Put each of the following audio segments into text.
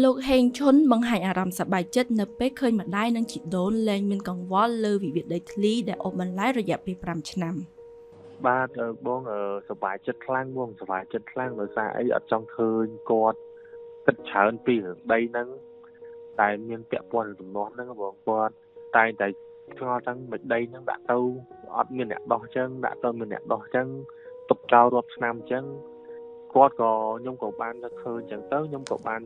លោកហេងឈុនបង្ហាញអារម្មណ៍សប្បាយចិត្តនៅពេលឃើញម្ដាយនិងជីដូនលែងមានកង្វល់លើវិវាទដីធ្លីដែលអូសបន្លាយរយៈពេល5ឆ្នាំ។ បាទបងសប្បាយចិត្តខ្លាំងបងសប្បាយចិត្តខ្លាំងដោយសារអីអត់ចង់ឃើញគាត់គិតច្រើនពីរឿងដីហ្នឹងតែមានពាក់ព័ន្ធនឹងទំនាស់ហ្នឹងបងគាត់តែងតែឆ្ងល់ទាំងមិនដីហ្នឹងដាក់ទៅអត់មានអ្នកដោះចឹងដាក់ទៅមានអ្នកដោះចឹងទុកចោលរាប់ឆ្នាំចឹងគាត់ក៏ខ្ញុំក៏បានទៅឃើញចឹងទៅខ្ញុំក៏បាន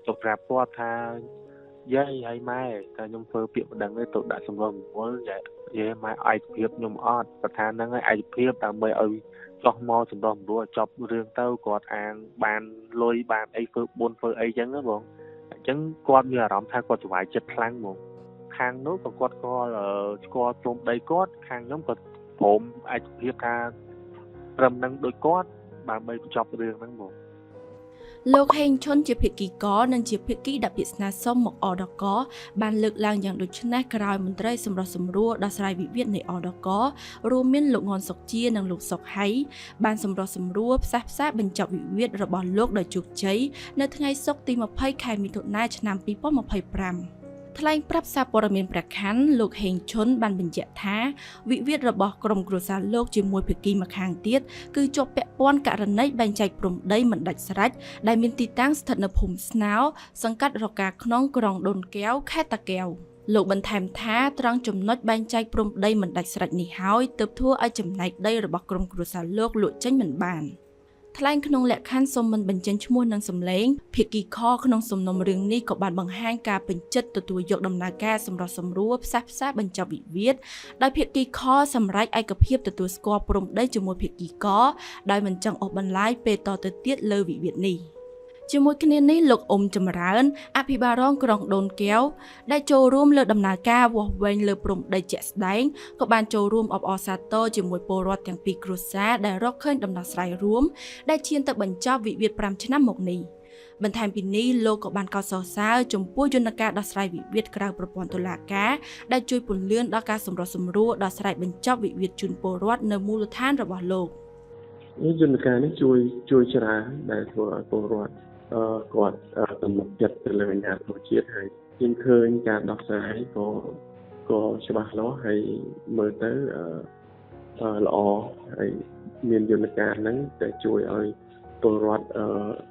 ទៅប្រាប់គាត់ថាយាយហើយម៉ែតែខ្ញុំធ្វើពាក្យបណ្ដឹងនេះទៅដាក់សម្រុះសម្រួលយាយម៉ែឯកភាពខ្ញុំអត់គាត់ថាហ្នឹងហើយឯកភាពដើម្បីឲ្យចោះមកសម្រុះសម្រួលឲ្យចប់រឿងទៅគាត់អាងបានលុយបានអីធ្វើបុណ្យធ្វើអីចឹងណាបងអញ្ចឹងគាត់មានអារម្មណ៍ថាគាត់សុវ័យចិត្តខ្លាំងហ្មងខាងនោះក៏គាត់ស្គាល់ស្គាល់ព្រំដីគាត់ខាងខ្ញុំក៏ព្រមឯកភាពថាត្រឹមនឹងដូចគាត់ដើម្បីបញ្ចប់រឿងហ្នឹងហ្មង។ លោកហេងឈុនជាភាគីកនិងជាភាគីដាក់ពាក្យស្នើសុំមកអដកបានលើកឡើងយ៉ាងដូចនេះក្រោយមន្ត្រីសម្រុះសម្រួលដោះស្រាយវិវាទនៃអដករួមមានលោកងនសុកជានិងលោកសុកហៃបានសម្រុះសម្រួលផ្សះផ្សាបញ្ចប់វិវាទរបស់លោកដោយជោគជ័យនៅថ្ងៃសុក្រទី20ខែមិថុនាឆ្នាំ2025។ ថ្លែងប្រាប់សារព័ត៌មានព្រះខ័នលោកហេងឈុនបានបញ្ជាក់ថាវិវាទរបស់ក្រុមគ្រួសារលោកជាមួយភាគីម្ខាងទៀតគឺជាប់ពាក់ព័ន្ធករណីបែងចែកព្រំដីមិនដាច់ស្រេចដែលមានទីតាំងស្ថិតនៅភូមិស្នោសង្កាត់រកាក្នុងក្រុងដូនកែវខេត្តតាកែវ។ លោកបន្ថែមថាត្រង់ចំណុចបែងចែកព្រំដីមិនដាច់ស្រេចនេះហើយទើបធ្វើឲ្យចំណែកដីរបស់ក្រុមគ្រួសារលោកលក់ចេញមិនបាន។ ថ្លែងក្នុងលក្ខខណ្ឌសូមមិនបញ្ចេញឈ្មោះនិងសម្លេងភាគីខក្នុងសំណុំរឿងនេះក៏បានបង្ហាញការពេញចិត្តទទួលយកដំណើរការសម្រុះសម្រួលផ្សះផ្សាបញ្ចប់វិវាទដោយភាគីខសម្រេចឯកភាពទទួលស្គាល់ព្រំដីជាមួយភាគីកដោយមិនចង់អូសបន្លាយពេលតទៅទៀតលើវិវាទនេះ។ ជាមួយគ្នានេះលោកអ៊ុំចម្រើនអភិបាលរងក្រុងដូនកែវដែលចូលរួមលើដំណើរការវាស់វែងលើព្រំដីជាក់ស្ដែងក៏បានចូលរួមអបអរសាទរជាមួយពលរដ្ឋទាំងពីរគ្រួសារដែលរកឃើញដំណោះស្រាយរួមដែលឈានទៅបញ្ចប់វិវាទ5ឆ្នាំមកនេះ។ បន្ថែមពីនេះលោកក៏បានកោតសរសើរចំពោះយន្តការដោះស្រាយវិវាទក្រៅប្រព័ន្ធតុលាការដែលជួយពន្លឿនដល់ការសម្រុះសម្រួលដោះស្រាយបញ្ចប់វិវាទជូនពលរដ្ឋនៅមូលដ្ឋានរបស់លោក។ នេះយន្តការនេះជួយជួយច្រើនដែលធ្វើឲ្យពលរដ្ឋគាត់ទំនុកចិត្តទៅលើអាជ្ញាធរជាតិហើយយើងឃើញការដោះស្រាយក៏ច្បាស់លាស់ហើយមើលទៅល្អហើយមានយន្តការហ្នឹងដែលជួយឲ្យពលរដ្ឋ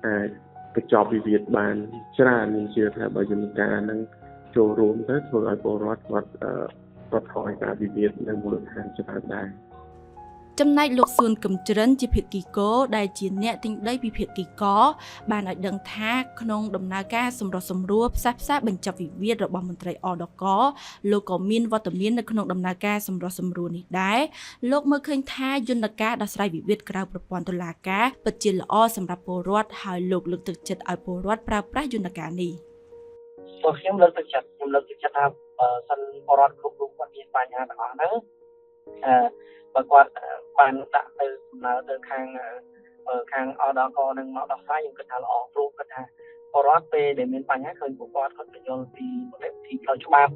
អាចបញ្ចប់វិវាទបានច្រើនខ្ញុំជឿថាបើយន្តការហ្នឹងចូលរួមទៅធ្វើឲ្យពលរដ្ឋគាត់ថយការវិវាទនៅមូលដ្ឋានច្រើនដែរ។ ចំណែកលោកសួនកឹមច្រិនជាភាគីកដែលជាអ្នកទិញដីពីភាគីកបានឲ្យដឹងថាក្នុងដំណើរការសម្រុះសម្រួលផ្សះផ្សាបញ្ចប់វិវាទរបស់មន្ត្រីអដកលោកក៏មានវត្តមាននៅក្នុងដំណើរការសម្រុះសម្រួលនេះដែរ។ លោកមើលឃើញថាយន្តការដោះស្រាយវិវាទក្រៅប្រព័ន្ធតុលាការពិតជាល្អសម្រាប់ពលរដ្ឋហើយលោកលើកទឹកចិត្តឲ្យពលរដ្ឋប្រើប្រាស់យន្តការនេះ។ ព្រោះខ្ញុំលើកទឹកចិត្តខ្ញុំលើកទឹកចិត្តថាបើសិនពលរដ្ឋគ្រប់រូបគាត់មានបញ្ហាទាំងអស់ហ្នឹងបើគាត់បានដាក់ទៅសំណើទៅខាងអដកនឹងមកដោះស្រាយខ្ញុំគិតថាល្អព្រោះគាត់ថាពលរដ្ឋពេលដែលមានបញ្ហាឃើញពួកគាត់គាត់បញ្យល់ពីមតិវិធីផ្លូវច្បាប់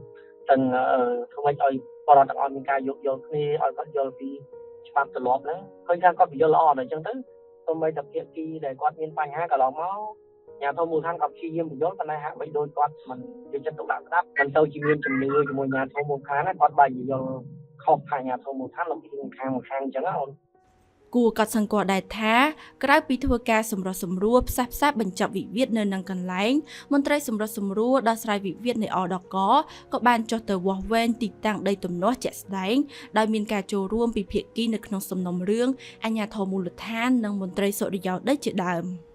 ទាំងធ្វើម៉េចឲ្យពលរដ្ឋទាំងអស់មានការយោគយល់គ្នាឲ្យគាត់យល់ពីច្បាប់ទម្លាប់ហ្នឹងឃើញថាគាត់បញ្យល់ល្អដល់អញ្ចឹងទៅសូម្បីតែភាគីដែលគាត់មានបញ្ហាកន្លងមកអាជ្ញាធរមូលដ្ឋានក៏ព្យាយាមបញ្យល់ប៉ុន្តែហាក់បីដូចគាត់មិនយកចិត្តទុកដាក់ស្ដាប់មិនទៅជាមានជំនឿជាមួយអាជ្ញាធរមូលដ្ឋានណាគាត់បែរជាយល់ខុសខាងអាជ្ញាធរមូលដ្ឋានលំអៀងខាងខាងអញ្ចឹងអូន។ គួរកត់សម្គាល់ដែរថាក្រៅពីធ្វើការសម្រុះសម្រួលផ្សះផ្សាបញ្ចប់វិវាទនៅនឹងកន្លែងមន្ត្រីសម្រុះសម្រួលដោះស្រាយវិវាទនៃអដកក៏បានចុះទៅវាស់វែងទីតាំងដីទំនាស់ជាក់ស្ដែងដោយមានការចូលរួមពីភាគីនៅក្នុងសំណុំរឿងអាជ្ញាធរមូលដ្ឋាននិងមន្ត្រីសុរិយោដីជាដើម។